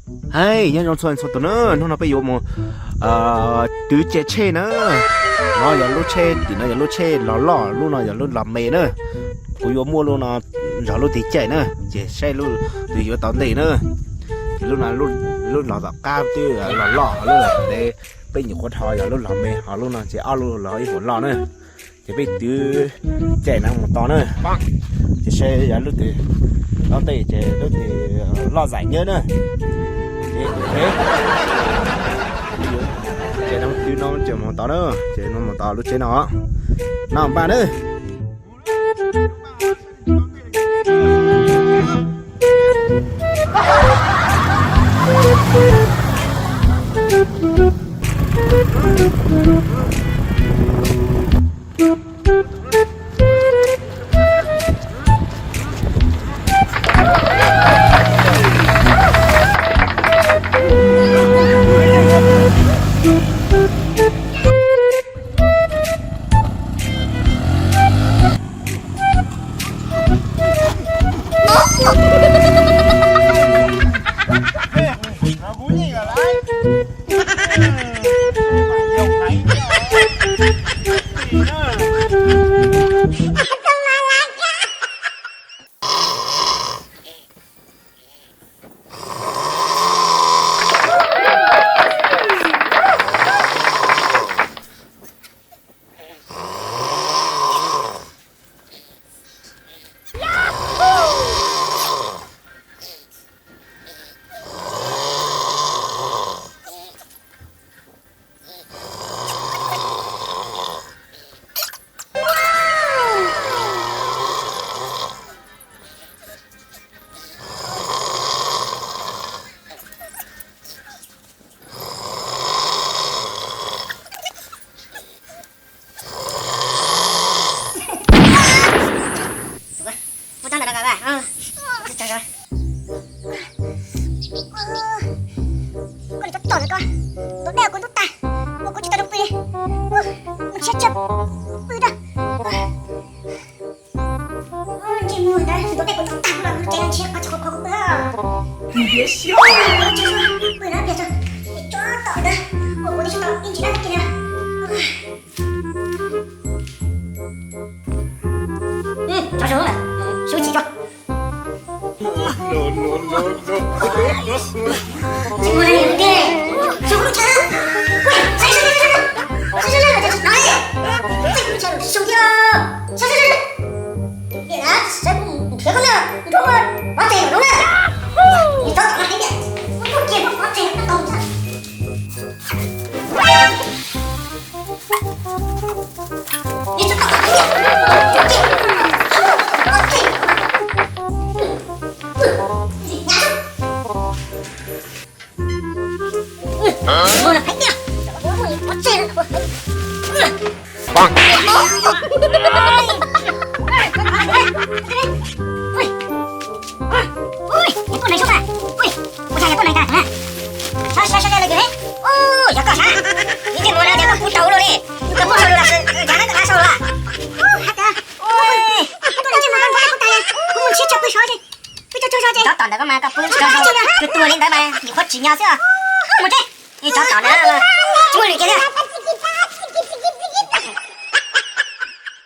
Hais nyob zoo txhua txhua tus na, hnub no peb yuav mus twv cai tsheb na. No yog lub tsheb, tim no yog lub tsheb los loj, lub no yog lub los me na. Kuv yuav muaj lub no zog lub tig caij na, ces saib lub twg yuav tau ntej na. Ces lub no lub los tom qab twb los loj, lub los tom ntev, peb nyuam qhuav dhos yog lub los me, ho lub no ces ob lub los ib puas loj na. Ces peb twv cai no mus tos na, ces saib yog lub twg tau ntej ces lub twg loj zaim nyab na. Ces twv no ces mus tos na, ces no mus tos lub tsheb no, no npaj na. Koj li cov tom ntawd koj, ntau dej kuv ntub tag, ua kuv tsis tau zoo pw li. Mus nrhiav chaw pw da. Ntsej muag ntawd ntau dej kuv ntub tag los mus tsev nrhiav qhov chaw qhuav qhuav kuv pw. Pw na pliag tso, tso tom ntawd, ua kuv tsis tau ib ntsis dab tsi li. Tsov zoo, sub tsis tso. Ui, tuaj neeg sub a. Ui, ua cas yog tuaj neeg tag na. Saib saib saib le kws ne. Ui, yog koj sab. Ib ntsej muag no ces koj pub sau lug li. Koj pub sau lug los yog na koj sau lug. Ui, tuaj neeg ntsej muag koj pub tag li. Kuv mus nrhiav chaw pw sov li. Pw tsaug tsaug zog ces. Tsov tom ntawd koj mas koj pub tsaug zog, kws tuag li ntawd mas yim qhuav tsim nyog xwb os. Mus tsev. Tsov tom ntawd tsis muaj lwm kiag li.